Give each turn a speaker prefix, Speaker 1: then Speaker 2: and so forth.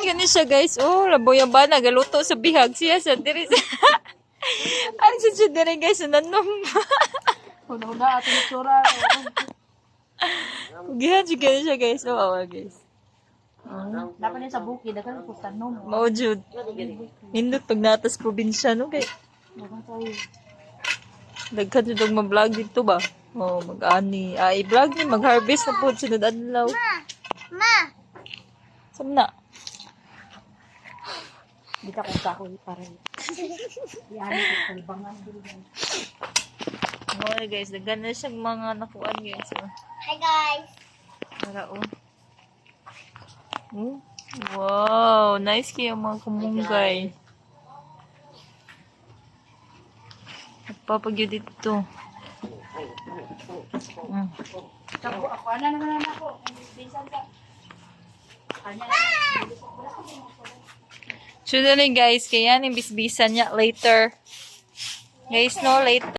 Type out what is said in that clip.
Speaker 1: Kugihan yun siya, guys. Oh, laboy ang bana galuto sa bihag siya sa diri sa. Ano siya diri, guys, nanom.
Speaker 2: Una-una atong itsura.
Speaker 1: Kugihan jud kaayo siya, guys. Oh, awa, guys.
Speaker 2: Dapat niya sa bukid, daghan ko tanom.
Speaker 1: Mao jud. Nindot pag natas probinsya, no, kay
Speaker 2: Daghan tayo.
Speaker 1: daghan jud og ma-vlog dito ba. Oh, mag-ani. Ah, i-vlog ni mag-harvest na pud sunod adlaw.
Speaker 3: Ma!
Speaker 1: Samna.
Speaker 2: Di ka kung kahoy para. Yan, kalbangan.
Speaker 1: Oh, guys, daghan na siyang mga nakuan, guys. Oh.
Speaker 3: Hi, guys!
Speaker 1: Para oh. Oh. Wow, nice kayo mga kumunggay. Nagpapagyo dito.
Speaker 2: Ako, ako, ana naman na ako. Bisan sa. Kanya na.
Speaker 1: So, dali, guys, kaya ni bisbisan niya later. Guys, no, later.